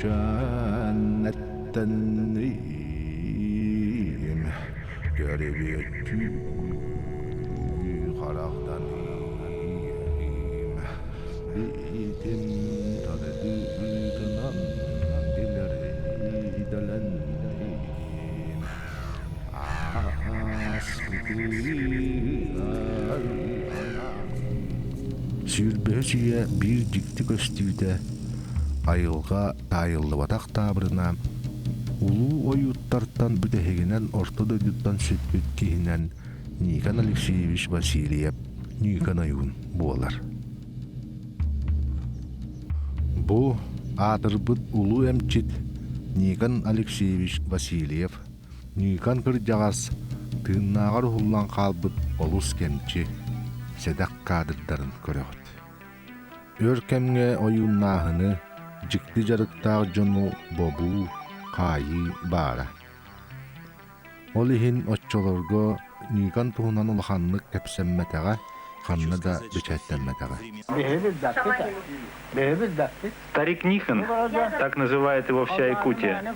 Чөмчөөн эттэнниим, көрүбүөттүү харахтаныым, биитим тардыытынан билэр идэлэнниим. Сүүрбэһис үйэ биир дьикти көстүүтэ айылҕа таайыллыбатах таабырына улуу ойууттартан бүтэһигинэн орто дойдуттан сүппүт киһинэн Никон Алексеевич Васильев Ньыыкан ойуун буолар. Бу аатырбыт улуу эмчит Никон Алексеевич Васильев Ньыыкан кырдьаҕас тыыннааҕар уһуллан хаалбыт олус кэмчи, сэдэх каадырдарын көрөҕүт. Өр кэмҥэ ойууннааһыны, дьикти дьарыктаах дьону бобуу, хаайыы баара. Ол иһин оччолорго Ньыыкан туһунан улаханнык кэпсэммэтэҕэ, ханна да бэчээттэммэтэҕэ. Старик Никон, так называет его вся Якутия,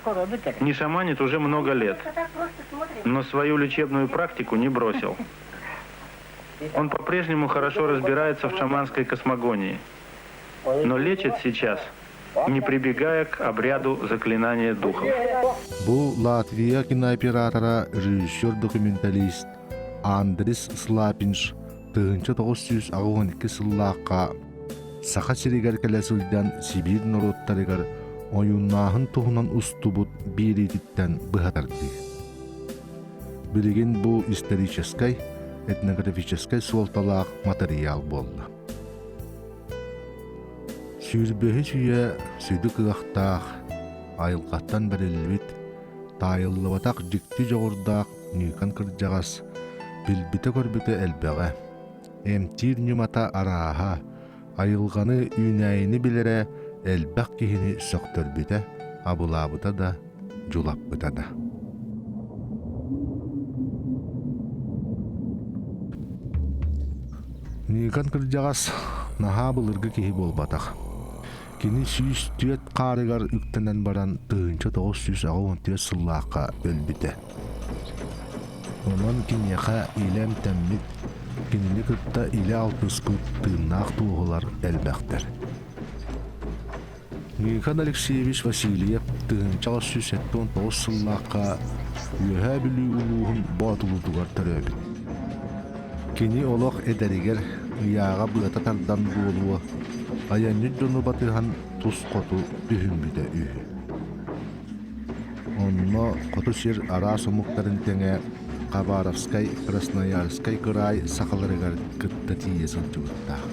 не шаманит уже много лет, но свою лечебную практику не бросил. Он по-прежнему хорошо разбирается в шаманской космогонии, но лечит сейчас, не прибегая к обряду заклинания духов. Бу Латвия кинооператора, режиссер-документалист Андрис Слапинш 1982 сыллаахха Саха сиригэр кэлэ сылдьан Сибиир норуоттарыгар ойууннааһын туһунан устубут биэриититтэн быһа тардыы. Билигин бу историческай, этнографическай суолталаах матырыйаал буолла. Сүүрбэһис үйэ сүдү кыахтаах, айылҕаттан бэриллибит, таайыллыбатах дьикти дьоҕурдаах Ньыыкан кырдьаҕас билбитэ-көрбүтэ элбэҕэ, эмтиир ньымата арааһа, айылҕаны, үүнээйини билэрэ элбэх киһини сөхтөрбүтэ, абылаабыта да, дьулаппыта да. Ньыыкан кырдьаҕас наһаа былыргы киһи буолбатах. Кини 104 хаарыгар үктэнэн баран 1984 сыллаахха өлбүтэ. Онон киниэхэ илэ эмтэммит, кинини кытта илэ алтыспыт тыыннаах туоһулар элбэхтэр. Никон Алексеевич Васильев 1979 сыллаахха Үөһээ Бүлүү улууһун Боотулуутугар төрөөбүт. Кини олох эдэригэр ыйааҕа быата тардан буолуо, айанньыт дьону батыһан тус хоту түһүммүтэ үһү. Онно хоту сир араас омуктарын тэҥэ Хабаровскай, Красноярскай кыраай сахаларыгар кытта тиийэ сылдьыбыттаах.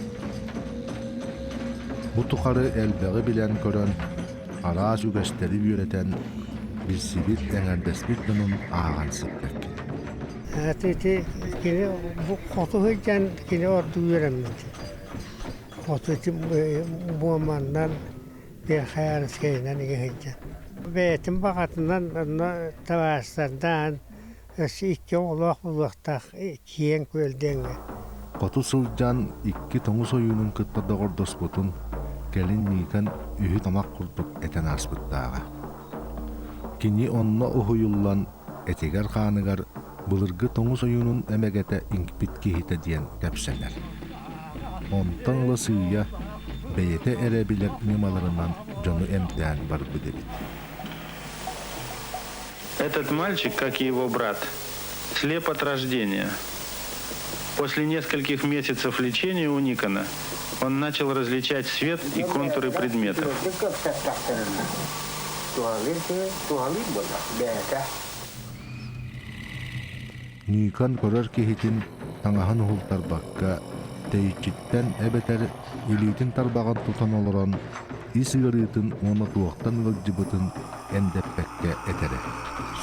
Бу тухары элбэҕи билэн-көрөн, араас үгэстэри үөрэтэн, билсибит, эҥэрдэспит дьонун ааҕан сиппэккин. Ити кини бу хоту сылдьан кини ордук үөрэммит. Хоту ити буоманнан Верхоянскайынан иҥэ сылдьан. Бэйэтин баҕатынан онно табаарыстардаан өссө икки оҕолоох буолуохтаах киэҥ күөл диэҥҥэ. Хоту сылдьан икки тоҥус ойуунун кытта доҕордоспутун кэлин Никон үһү-тамах курдук этэн ааспыттааҕа. Кини онно уһуйуллан этигэр-хааныгар былыргы тоҥус ойуунун эмэгэтэ иҥпит киһитэ диэн кэпсэнэр. Онтон ыла сыыйа бэйэтэ эрэ билэр ньымаларынан дьону эмтээн барбыт эбит. Этот мальчик, как и его брат, слеп от рождения. После нескольких месяцев лечения у Никона он начал различать свет и контуры предметов. Ньыыкан көрөр киһитин таҥаһын уһултарбакка, тэйиччиттэн эбэтэр илиитин тарбаҕын тутан олорон ис ыарыытын уонна туохтан ыалдьыбытын эндэппэккэ этэрэ.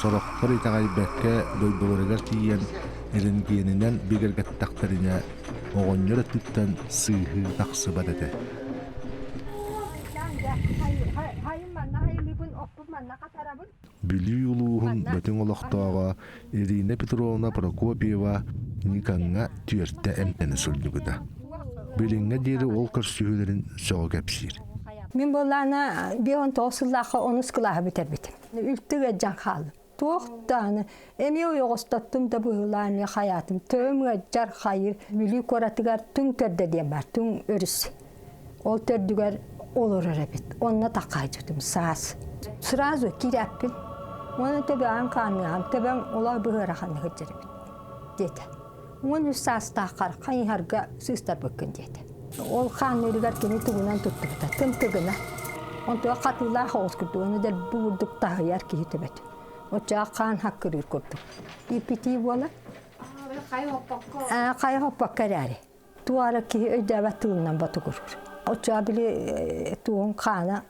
Сорохтор итэҕэйбэккэ дойдуларыгар тиийэн эрэнгиэнинэн бигэргэттэхтэринэ, оҕонньор өттүттэн сыыһыы тахсыбат этэ. Бүлүү улууһун Бөтүҥ олохтооҕо Ирина Петровна Прокопьева Никоҥҥа түөртэ эмтэнэ сылдьыбыта. Билиҥҥэ диэри ол көрсүһүүлэрин сөҕө кэпсиир. Мин буоллаана 59 сыллаахха онус кылааһы бүтэрбитим. Үлтү ыалдьан хааллым. Туох даҕаны эмиэ ойоҕостоттум да быһыылаан эмиэ хайаатым. Төбөм ыалдьар хайыр. Бүлүү куоратыгар Түҥ төрдө диэн баар, Түҥ өрүс. Ол төрдүгэр олорор эбит. Онно такаайдьытым саас. Сразу киирээппин. Уонна төбөҕүн хаанныаҕым, төбөҥ улаа быһыараханнык сылдьар эбит диэтэ. 13 саастааххар хайыһарга сыыстарбыккын диэтэ. Ол хаанныырыгар кини тугунан туттубута, тымтыгына. Онтуга хатыылаах оҕус курдук, ону дэлби бурдук таһыйар киһи төбөтө. Оччоҕо хаан хаккырыыр курдук. Иппитии буолар. Хайа хоппокко эрээри. Туора киһи өйдөөбөт тылынан ботугуруур. Оччоҕо били тугун хаана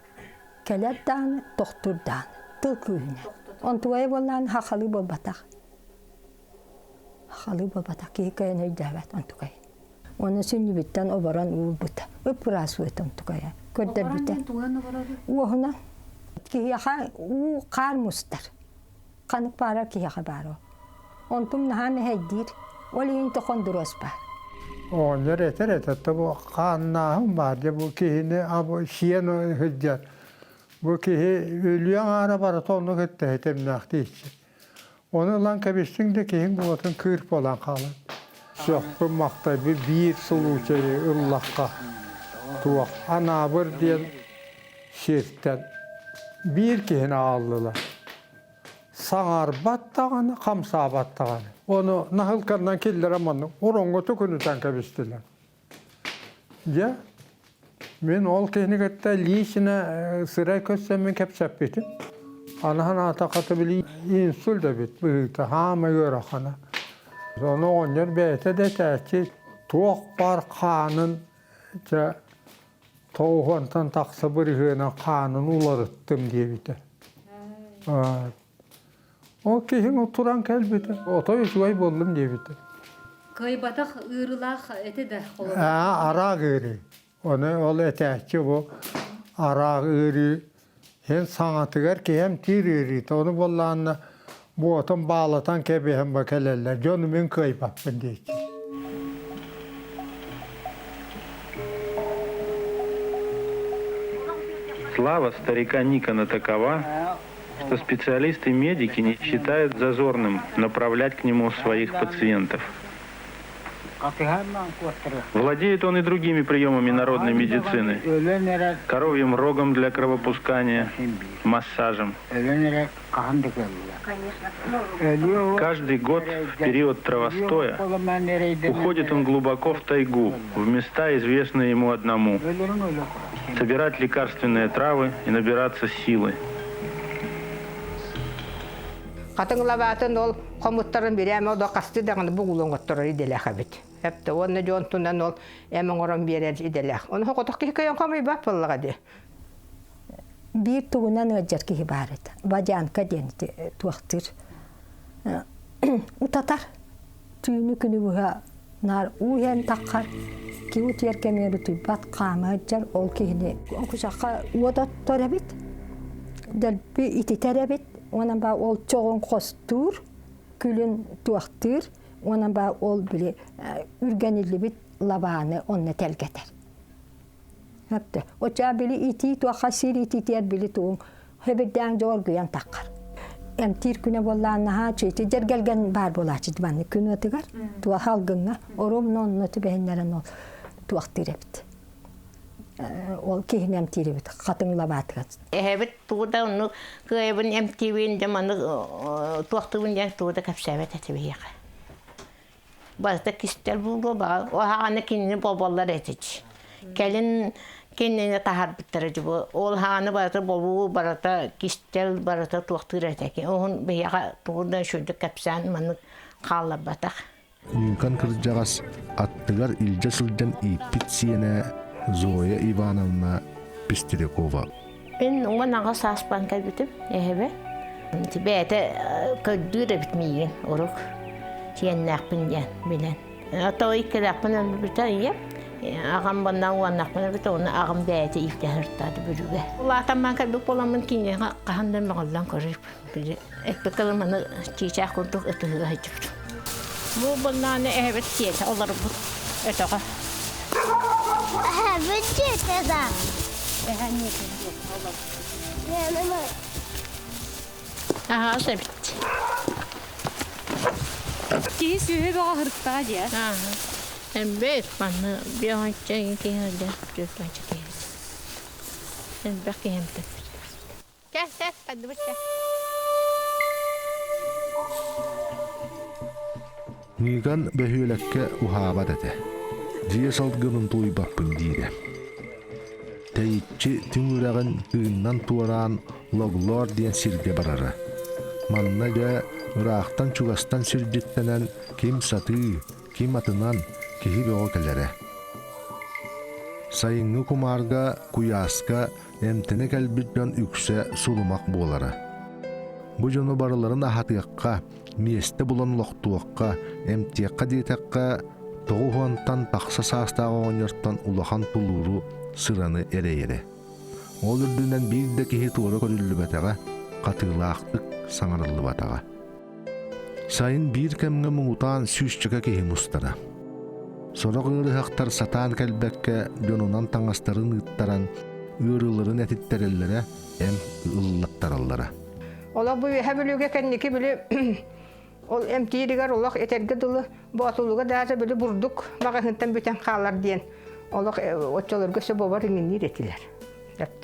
кэлэр даҕаны, тохтуур даҕаны. Тыл күүһүнэн. Онтугайа буоллаҕына хахалыы буолбатах. Халыы буолбатах киһи кыайан өйдөөбөт онтукай. Уонна сүнньүбүттэн оборон уурбута. Ып-ыраас уот онтукайа. Көрдөрбүтэ. Уоһунан. Киһиэхэ уу хаар мустар. Ханнык баарар киһиэхэ баар ол. Онтум наһаа мэһэйдиир. Ол иһин тохондуруос баар. Оҕонньор этэр этэ, бу хааннааһын баар дьэ бу киһини сиэн сылдьар. Бу киһи өлүө аҥаара барыта оннук эттэһэ тэмнээхтииччи. Ону ылан кэбистиҥ да киһиҥ буолатын кыыр буолан хаалар. Сөхпүм махтайбы биир случайы ыллахха туох Анаабыр диэн сиртэн биир киһини аҕаллылар. Саҥарбат даҕаны, хамсаабат даҕаны. Ону наһылканнан киллэрэн маннык ороҥҥо төкүнүтэн кэбистилэр. Дьэ, мин ол киһини кытта лично сырай көрсөммүн кэпсэппитим. Анаһан аатахха били инсульт эбит быһыыта хаамай ыарахана. Ону оҕонньор бэйэтэ да этээччи туох баар хаанын чэ тоҕуһуонтан тахса бырыһыанын хаанын уларыттым диэбитэ. Ол киһиҥ туран кэлбитэ, отой үчүгэй буоллум диэбитэ. Кыайбатах ыарыылаах этэ да холобур. Аа, араак ыарыы. Ону ол этээччи бу араак ыарыы эн саҥатыгар киһи эмтиир ыарыыта. Ону буоллаҕына буотун баалатан кэбиһэн ба кэлэллэр. Дьону мин кыайбаппын диэччи. Слава старика Никона такова, что специалисты-медики не считают зазорным направлять к нему своих пациентов. Владеет он и другими приемами народной медицины. Коровьим рогом для кровопускания, массажем. Каждый год в период травостоя уходит он глубоко в тайгу, в места, известные ему одному, собирать лекарственные травы и набираться силы. Хатыҥ лабаатын ол хомуттарын бирээмэ одо хасты даҕаны бугулун отторор идэлээх эбит. Эптэ уонна дьон тунан ол эм оҥорон биэрэр идэлээх. Ону хотох киһи кыайан хомуйбат буоллаҕа дии. Биир тугунан ыалдьар киһи баар этэ. Водянка диэн туохтыыр. Утатар. Түүнү күнү быһа наар уу иһэн таххар. Киһи утуйар кэмигэр утуйбат, хаама сылдьар ол киһини кусахха уот оттор эбит. Дэлби ититэр эбит. Уонна ба ол чоҕун хостуур, күлүн туохтыыр. Уонна ба ол били үргэниллибит лабааны онно тэлгэтэр. Өптө. Оччоҕо били итии туохха сир ититиэр били тугуҥ хэбирдээн дьоҕоргуйан таххар. Эмтиир күнэ буоллаан наһаа чүйти дьэргэлгэн баар буолааччы маннык күн отыгар туох алгыҥҥа оруобуна онно түбэһиннэрэн ол туохтыыр эбит. Ол киһини эмтиир эбит хатыҥ лабаатыгар. Эһэбит тугу да оннук кыайабын эмтиибин дьэ маннык туохтуубун диэн тугу да кэпсээбэт этэ биһиэхэ. Барыта кистэл буолуо баҕар оһаҕаны кинини боболлор этич. Кэлин кинини таһаарбыттара дьубу. Ол хааны барыта бобуу барыта кистэл барыта туохтуур этэ. Оһун биһиэхэ тугу да үчүгдүк кэпсээн маннык хаалларбатах. Ньыыкан кырдьаҕас аттыгар илдьэ сылдьан ииппит сиэнэ Зоя Ивановна Пестрякова. Мин 18 сааспан кэлбитим эһэбэ. Бэйэтэ көрдүүр эбит миигин урук сиэннээхпин диэн билэн. Ото иккилээхпин өлбүтэ ийэм. Аҕам банна уоннахпын өлбүтэ, оны аҕам бэйэтэ иитэ сыртаады бүрүгэ. Улаатамман кэлбит буоламмын киниэхэ хаһан да мөҕүллэн көрүп. Эппит тылым аны чыычаах курдук ытыһыга сылдьыбыт. Бу bunнааны эһэбит сиэтэ олорбут өтөҕө. Эһэбит сиэтэ да. Аһаас эбит. Киһи сүөһү бөҕө һырыттаҕа дии. Элбэх манна биэһонча киһи сылдьар, түөрт киһи. Элбэх киһи эмтэппит. Кэл, кэл, хаддыбыт кэл. Ньыыкан бөһүөлэккэ уһаабат этэ. Дьиэ салгынын тулуйбаппын диирэ. Тэйиччи түҥ үрэҕин тыыннан туораан Логлоор диэн сиргэ барара. Манна дьэ ыраахтан-чугастан сирдьиттэнэн ким сатыы, ким атынан киһи бөҕө кэлэрэ. Сайыҥҥы кумаарга, куйааска эмтэнэ кэлбит дьон үксэ сулумах буолара. Бу дьону барыларын аһатыахха, миэстэ булан олохтуохха, эмтиэххэ диэтэххэ, тоҕус уонтан тахса саастаах оҕонньортон улахан тулууру, сыраны эрэйэрэ. Ол үрдүнэн биир да киһи туора көрүллүбэтэҕэ, хатыылаахтык саҥарыллыбатаҕа. Сайын биир кэмҥэ муҥутаан сүүсчэкэ киһи мустара. Сорох ыарыһахтар сатаан кэлбэккэ дьонунан таҥастарын ыыттаран, ыарыыларын этиттэрэллэрэ, эм ыллаттараллара. Олох бу үөһэ бүлүүгэ кэнники били ол эмтииригэр олох этэргэ дылы боотулуга даже били бурдук маҕаһыынтан бүтэн хаалар диэн олох оччолорго сөп бобор иҥинниир этилэр.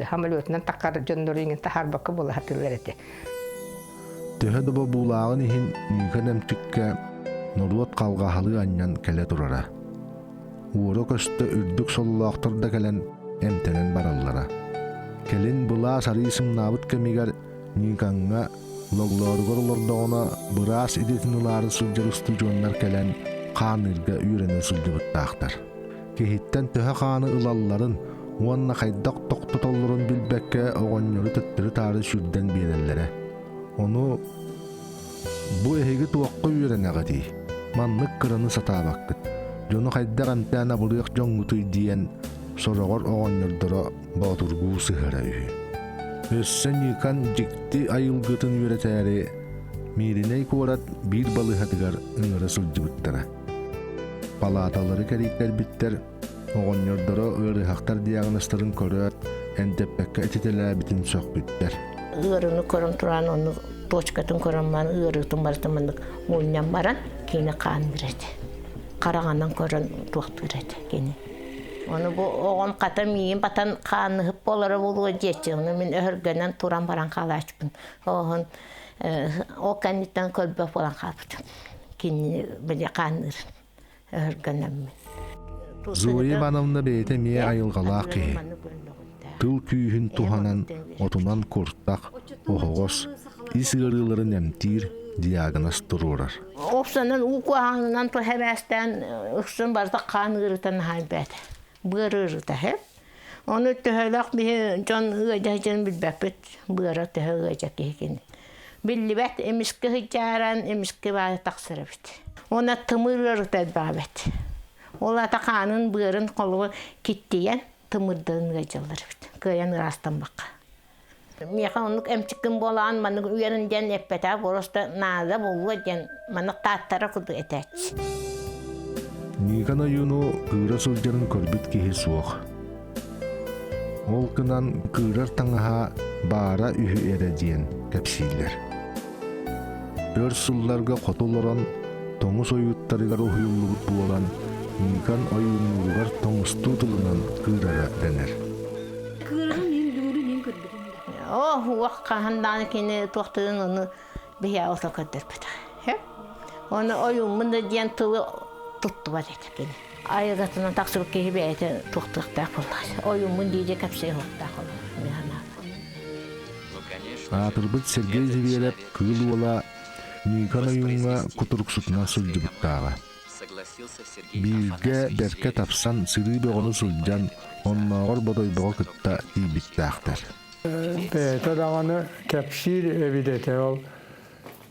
Самолетунан таккар дьоннору иҥин таһаарбакка буола сатыыллар этэ. Төһө да бобуулааҕын иһин Ньыыкан эмчиккэ норуот халҕаһалыы анньан кэлэ турара. Уора-көстө үрдүк сололоохтор да кэлэн эмтэнэн бараллара. Кэлин былаас арыы сымнаабыт кэмигэр Ньыыкаҥҥа логлооругар олордоҕуна быраас идэтин ылаары сылдьар устудьуоннар кэлэн хаанныырга үөрэнэ сылдьыбыттаахтар. Киһиттэн төһө хааны ылалларын уонна хайдах тохтотоллорун билбэккэ оҕонньору төттөрү-таары сүүрдэн биэрэллэрэ. Ону бу эһиги туохха үөрэнэҕитий? Маннык кыраны сатаабаккыт. Дьону хайдах эмтээн абырыах дьоҥҥутуй диэн сороҕор оҕонньордоро боотургуу сыһара үһү. Өссө Ньыыкан дьикти айылгытын үөрэтээри Мииринэй куорат биир балыыһатыгар ыҥыра сылдьыбыттара. Палааталары кэрийтэрбиттэр, оҕонньордоро ыарыһахтар диагнозтарын көрөөт, эндэппэккэ этитэлээбитин сөхпүттэр. Ыарыыны көрөн туран, ону точкатын көрөн баран, ыарыытын барытын маннык мунньан баран, кини хаанныыр этэ. Хараҕынан көрөн туохтуур этэ кини. Ону бу оҕом хата миигин батан хаанныһып буолара буолуо диэччи. Ону мин өһөргөнөн туран баран хаалааччыбын. Оһон ол кэнниттэн көрбөх буолан хаалбытым. Кини били хаанныыр өһөргөнөммүн. Зоя Ивановна бэйэтэ эмиэ айылҕалаах киһи. Тыл күүһүн туһанан отунан куртах, оһоҕос, ис ыарыыларын эмтиир диагноз туруорар. Охсонон уу куһаҕанынан туһэбээстээн ыксын барыта хаан ыарыытан аһайбэт. Быар ыарыыта һэ. Ону төһөлөөх биһи дьон ыадьа дьон билбэппит. Быара төһө ыадьа киһи кини. Биллибэт эмискэ сыдьааран эмискэ баайа тахсар эбит. Уонна тымыр ыарыыта элбээбэт. Ол ата хаанын быарын холугу киттийэн тымырдарын ыадьаллар эбит. Кыайан ыраастаммакка. Миэхэ оннук эмчиккин буолаҕын маннык үөрэн диэн эппэтэх просто наада буолуо диэн маннык тааттара курдук этээччи. Ньыыкан ойууну кыыра сылдьарын көрбүт киһи суох. Ол гынан кыырар таҥаһа баара үһү эрэ диэн кэпсииллэр. Өр сылларга хоту олорон тоҥус ойууттарыгар уһуйуллубут буолан Ньыыкан ойууннууругар тоҥустуу тылынан кыырара дэнэр. Кыырарын мин бүгүнү мин көрбүтүм да. Оо, уох хаһан даҕаны кини туохтарын ону биһиэхэ ото көрдөрбөтөх. Оны ойууммун да диэн тылы туттубат этэ кини. Айылгатынан тахсыбыт киһи бэйэтэ туохтуохтаах буоллаҕа. Ойууммун дии кэпсиэ суохтаах Аатырбыт Сергей Зверев Кыыл Уола Ньыыкан ойууҥҥа кутуруксутунан сылдьыбыттааҕа. Бииргэ бэркэ тапсан сырыы бөҕөнү сылдьан, оннооҕор Бодойбоҕо кытта тиийбиттээхтэр. Бэйэтэ даҕаны кэпсиир эбит этэ ол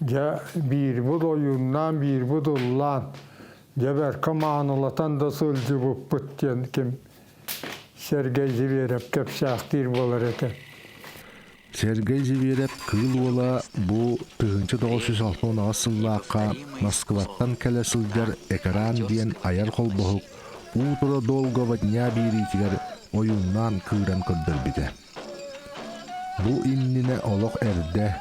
дьэ биирбит ойууннаан биирбит ыллаан дьэ бэркэ маанылатан да сылдьыбыппыт диэн ким Сергей Зверев кэпсээхтиир буолар этэ. Сергей Зверев Кыыл Уола бу 1968 сыллаахха Москваттан кэлэ сылдьар «Экран» диэн айар холбоһук «Утро долгого дня» биэриитигэр ойууннаан кыыран көрдөрбүтэ. Бу иннинэ олох эрдэ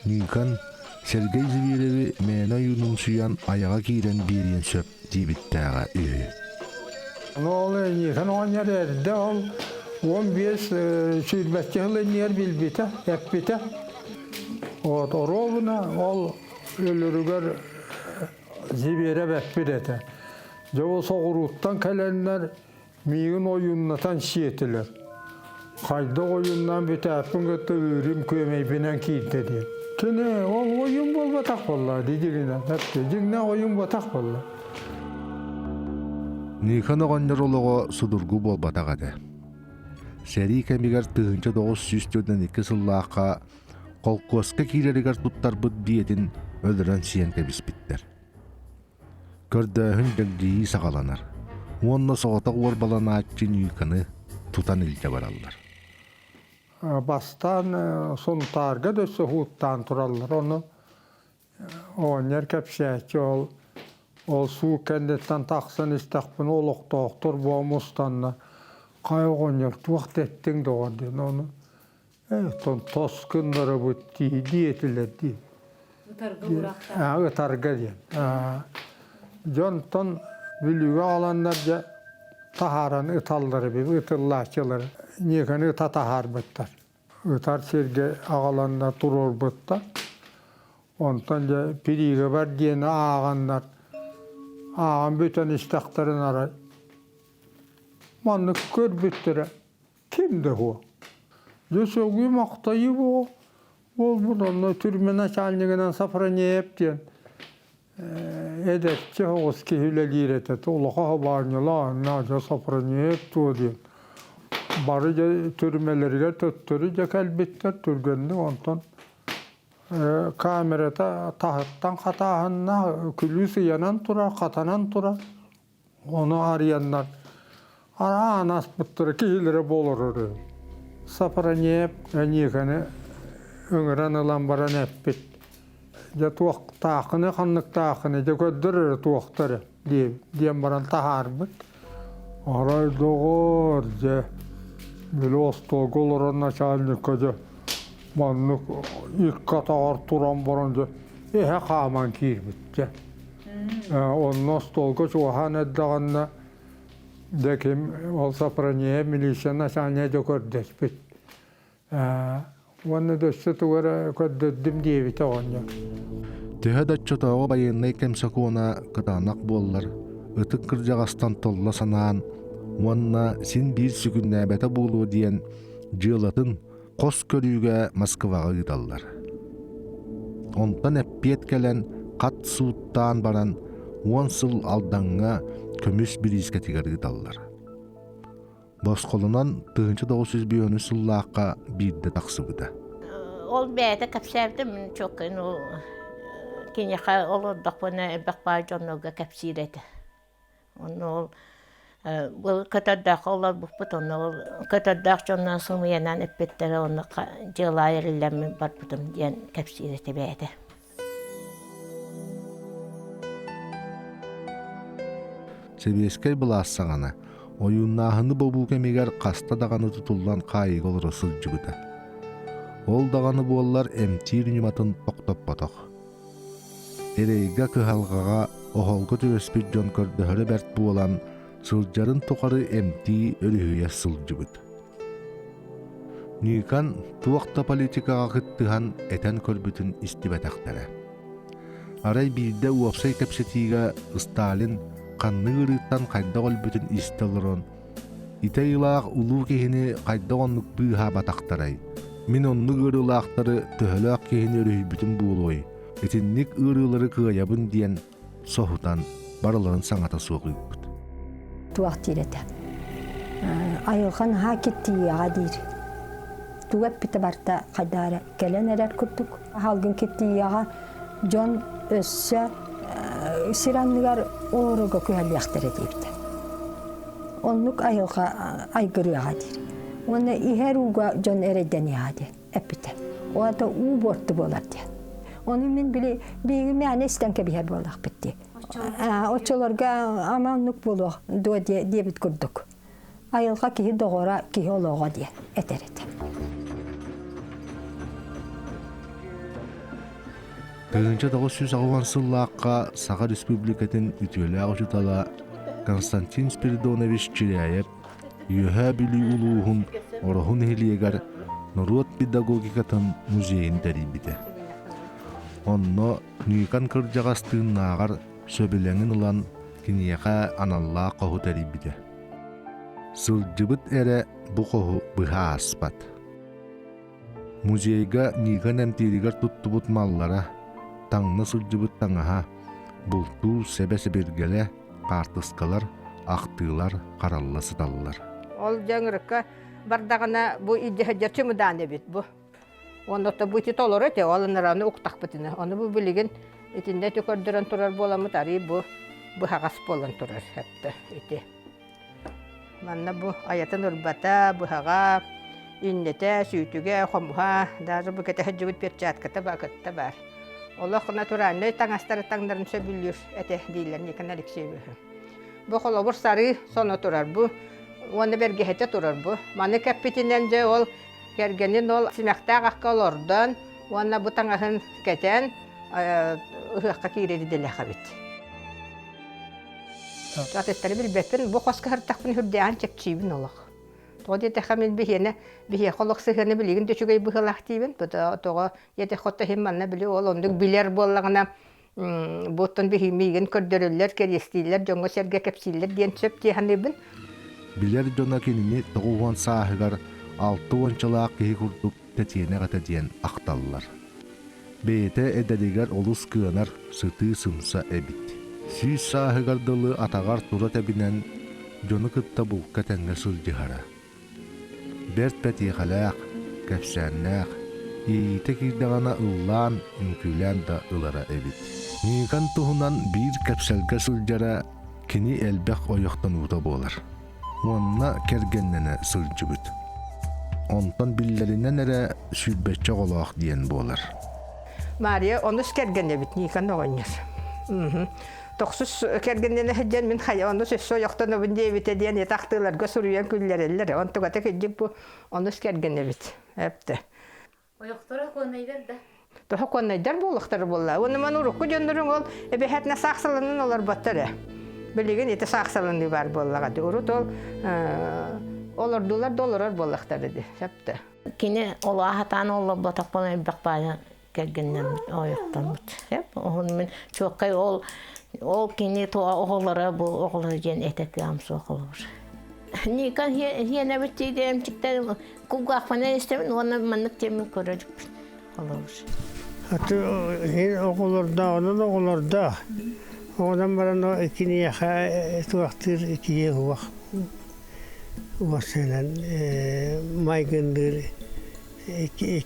Ньыыкан Сергей Звереви мээнэ ойуунумсуйан айаҕа киирэн биэриэн сөп диэбиттээҕэ үһү. Ол Ньыыкан оҕонньор эрдэ ол 15 сүүрбэччэ сыл иннигэр билбитэ, эппитэ. Вот оруобуна ол өлөрүгэр Зверев эппит этэ. Дьэ ол соҕурууттан кэлэннэр Миигин ойууннатан сиэтилэр. Хайдах ойууннаан бүтээппин кытта ыырым күөмэйбинэн киирдэ диэн. Кини ол ойуун буолбатах буолла дии дьиҥинэн. Дьиҥнээх ойуун буолбатах буолла. Никон оҕонньор олоҕо судургу буолбатах этэ. Сэрии кэмигэр 1942 сыллаахха холкуоска киирэригэр туттарбыт биэтин өлөрөн сиэн кэбиспиттэр. Көрдөөһүн дэгдьийии саҕаланар уонна соҕотох уорбаланааччы Ньыыканы тутан илдьэ бараллар. Бастаан Сунтаарга да өссө уһууттаан тураллар. Ону оҕонньор кэпсээччи ол ол суу кэнниттэн тахсан истэхпинэ олохтоохтор буола мустанна хайа оҕонньор туох да эттиҥ доҕор диэн ону Оттон тос гыннарабыт дии диэтилэр дии. Ытарга уурахтар. Ытарга диэн. Дьонтон Бүлүүгэ аҕаланнар дьэ таһааран ыталлар эбит, ытыллааччылар. Ньыыканы ыта таһаарбыттар. Ытар сиргэ аҕаланнар туруорбуттар. Онтон дьэ пириигэбэр диэни ааҕаннар, ааҕан бүтэн истэхтэрин арай маннык көрбүттэрэ Ким да суох. Дьэ сөҕүү-махтайыы буолбут онно түрмэ начальнигынан Сафронеев диэн эдэрчи соҕус киһи үлэлиир этэ. Улахан хабаанньалаах дьэ Сафронеев дуо диэн. Бары дьэ түрмэлэригэр төттөрү дьэ кэлбиттэр түргэнник онтон камерата таһыттан хатааһыннаах күлүүс ыйанан турар, хатанан турар. Ону арыйаннар араан аспыттара киһилэрэ буолар үһү. Сафронеев Никаны ыҥыран ылан баран эппит: «Дьэ туохтааххыный, ханныктааххыный, дьэ көрдөр эрэ туохта эрэ» диэн баран таһаарбыт. Арай доҕоор, дьэ, били остуолга олорор начальникка дьэ маннык икки атаҕар туран баран дьэ эһэ хааман киирбит дьэ. Онно остуолга чугаһаан эрдэҕинэ дьэ ким ол Сафрония милиция начальнига дьэ көрдөспүт. Уонна да өссө тугу эрэ көрдөрдүм диэбитэ оҕонньор. Төһө да оччотооҕу байыаннай кэм сокуона кытаанах буоллар, ытык кырдьаҕастан толло санаан уонна син биир сүгүннээбэтэ буолуо диэн дьыалатын хос көрүүгэ Москваҕа ыыталлар. Онтон эппиэт кэлэн хат сууттаан баран 10 сыл Алдаҥҥа көмүс бириискэтигэр ыыталлар. Босхолунан 1905 сыллаахха биирдэ тахсыбыта. Ол бэйэтэ кэпсээбитим чуоккайын ол киниэхэ олордохпуна элбэх баай дьоннорго кэпсиир этэ. Онно ол Был көтөрдөөххө олорбуппут, онно ол көтөрдөөх дьоннор сымыйанан эппиттэрэ, онно дьыала эриллэммин барбытым диэн кэпсиир этэ бэйэтэ. Сэбиэскэй былаас саҕана ойууннааһыны бобуу кэмигэр хаста даҕаны тутуллан хаайыыга олоро сылдьыбыта. Ол даҕаны буоллар эмтиир ньыматын тохтоппотох. Эрэйгэ-кыһалҕаҕа, оһолго түбэспит дьон көрдөһөрө бэрт буолан, сылдьарын тухары эмтии өрүһүйэ сылдьыбыт. Ньыыкан туох да политикаҕа кыттыһан этэн көрбүтүн истибэтэхтэрэ. Арай биирдэ уопсай кэпсэтиигэ Сталин ханнык ыарыыттан хайдах өлбүтүн истэ олорон, «Ити айылаах улуу киһини хайдах оннук быыһаабатахтарай? Мин оннук ыарыылаахтары төһөлөөх киһини өрүһүйбүтүм буолуой? Итинник ыарыылары кыайабын» диэн соһутан барыларын саҥата суох ыыппыт. Туох диир этэ? Айылҕа наһаа киттийиэҕэ диир. Тугу эппитэ барыта хайдах эрэ кэлэн эрэр курдук. Аһалгын киттийиэҕэ дьон өссө сир анныгар олорорго күһэллиэхтэрэ диэбитэ. Оннук айылҕа айгырыаҕа диир. Уонна иһэр ууга дьон эрэйдэниэҕэ диэн эппитэ. Ол аата уу буорту буолар диэн. Ону мин били биһиги мээнэ истэн кэбиһэр буоллахпыт дии. Оччолорго ама оннук буолуох дуо диэбит курдук. Айылҕа киһи доҕоро, киһи олоҕо диэн этэр этэ. 1980 сыллаахха Саха Республикатын үтүөлээх учуутала Константин Спиридонович Чиряев Үөһээ Бүлүү улууһун Ороһу нэһилиэгэр норуот педагогикатын музейын тэрийбитэ. Онно Ньыыкан кырдьаҕас тыыннааҕар сөбүлэҥин ылан киниэхэ аналлаах хоһу тэрийбитэ. Сылдьыбыт эрэ бу хоһу быһа ааспат. Музейга Ньыыкан эмтииригэр туттубут маллара, таҥна сылдьыбыт таҥаһа, бултуур сэбэ-сэбиргэлэ, хаартыскалар, ахтыылар харалла сыталлар. Ол дьаҥырыкка бардаҕына бу илдьэ чымыдаан эбит бу. Онно бу ити толору этэ, ол ыныраны уктахпытына. Ону бу билигин итиннэ ити көрдөрөн турар буоламмыт арый бу быһаҕас буолан турар эптэ ити. Манна бу айатын ырбата, быһаҕа, иннэтэ, сүүтүгэ, хомуһа, даже бу кэтэһэ перчатката бакытта бар. Олох натуральнай таҥастары таҥнарын сөбүлүүр этэ дииллэр Никон Алексеевич. Бу холобур сарыы соно турар бу уонна бэргэһэтэ турар бу. Маны кэппитинэн дьэ ол кэргэнин ол симэхтээх акка олордон уонна бу таҥаһын кэтэн ыһыахха киирэр идэлээх эбит. Атыттары билбэппин, бу хоско сыртахпын үрдээҕин чэпчиибин олох. Тоҕо диэтэххэ мин биһиэнэ биһиэхэ олох сыһыаны билигин да үчүгэй быһыылаах диибин. Тоҕо диэтэххэ оттон иһин манна били ол оннук билэр буоллаҕына бу оттон биһи миигин көрдөрөллөр, кэриэстииллэр, дьоҥҥо-сэргэ кэпсииллэр диэн сөп дии саныыбын. Билэр дьоно кинини 90 сааһыгар алта уончалаах киһи курдук тэтиэнэх этэ диэн ахталлар. Бэйэтэ эдэригэр олус кыанар, сытыы сымса эбит. 100 сааһыгар дылы атаҕар тура тэбинэн дьону кытта булка тэҥҥэ сылдьыһара. Бэрт бэтиэхэлээх, кэпсээннээх, иэйиитэ киирдэҕинэ ыллаан, үҥкүүлээн да ылара эбит. Ньыыкан туһунан биир кэпсэлгэ сылдьара кини элбэх ойохтонуута буолар. Уонна кэргэннэнэ сылдьыбыт. Онтон биллэринэн эрэ сүүрбэччэ оҕолоох диэн буолар. Мария онус кэргэн эбит Никон оҕонньор. Тохсус кэргэннэнэ сылдьан мин хайа онус өссө ойохтонобун диэбитэ диэн этахтыыларга суруйан күллэрэллэр. Онтугата кырдьык бу онус кэргэн эбит. Эптэ. Ойохторо куонайдар да. Тоһо куонайдар буолуохтара буолла. Уонна маны урукку дьонноруҥ ол эбэһээтинэ саахсаланан олорботтор ээ. Билигин ити саахсаланыы баар буоллаҕа дии. Урут ол олордулар да олорор буоллахтара дии. Сөптө. Кини олоохатаан олорботохпун элбэх баайа кэргэннэммит, ойохтоммут. Оһун мин чуоккай ол ол кини туа оҕолоро бу оҕолоро диэн этэ кыам суох олор. Никон хиэнэбит тиийдэ кулгаахпынан истэбин уонна маннык диэммин көрөрүкпүн холобур. Аты оҕолордооҕунан оҕолордоох. Оҕонон баран киниэхэ туохтыыр киһи уох уосынан майгынныыр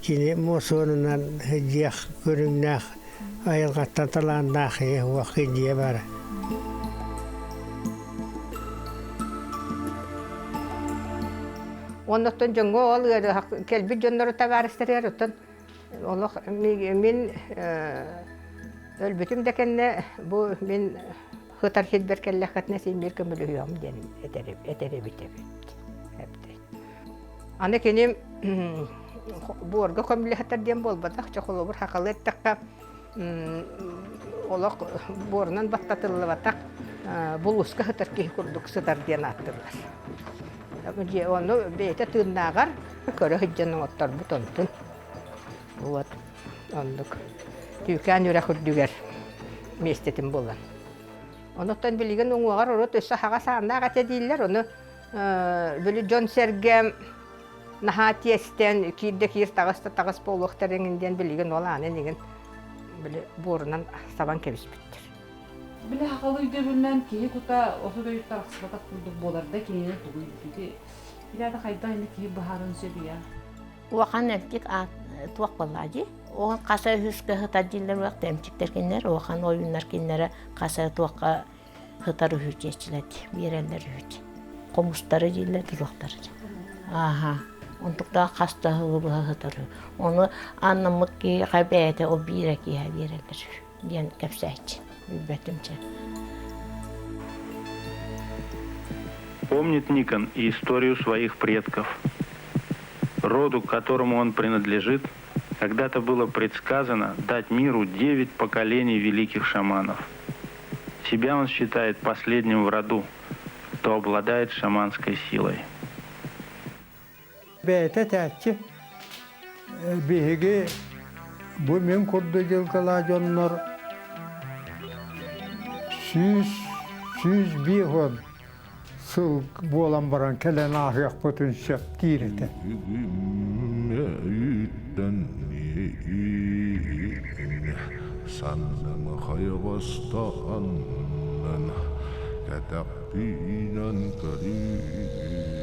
кини мусуонунан сылдьыах көрүҥнээх айылҕаттан талааннаах уох дьиэ баара. Оннуттан дьоҥҥо ол ыарыһах кэлбит дьоннору табаарыстарыгар оттон олох мин өлбүтүм да кэннэ бу мин хытар сирбэр кэллэххитинэ син биир көмөлөһүөҕүм диэн этэр эбит эбит. Аны кини буорга көмүлэһэтэр диэн буолбатах, чэ холобур хахалы эттэххэ олох буорунан баттатыллыбатах булууска сытар киһи курдук сытар диэн ааттыыллар. Ону бэйэтэ тыыннааҕар көрө сылдьан оҥотторбут онтун. Вот оннук. Түүкээн үрэх үрдүгэр миэстэтин булан. Онуттан билигин уҥуоҕар урут өссө аһаҕас ааннаах этэ дииллэр, ону били дьон-сэргэ наһаа тиэстэн киирдэ киир таҕыс да таҕыс буолуохтар эҥин диэн билигин ол аанын игин били буорунан сабан кэбиспиттэр. Били хахалы өйдөбүлүнэн киһи кута отут өйүттэн арахсыбатах курдук буолар да кинини тугуй ити Билээдэ хайдах ини киһи быһааран сөбүйэ? Улахан эмтик туох буоллаа дии. Оҕон хаса үһүскэ сытар дииллэр уох эмчиктэр кинилэр, улахан ойууннар кинилэрэ хаса туохха сытар үһү диэччилэр биэрэллэр үһү. Хомустары дииллэр туруохтары. Ааха. Онтуктаах хас да сылы быһа сытар үһү. Ону аннаммыт киһиэхэ бэйэтэ ол биирэ киэһэ биэрэллэр үһү диэн кэпсээччи. Билбэтим чэ. Помнит Никон и историю своих предков. Роду, к которому он принадлежит, когда-то было предсказано дать миру девять поколений великих шаманов. Себя он считает последним в роду, кто обладает шаманской силой. Бэйэтэ этээччи биһиги бу мин курдук дьылҕалаа дьоннор 100, 150 сыл буолан баран кэлэн ааһыахпытын сөп диир этэ. Санным хайҕастааннан кэтэхпинэн көрүүн.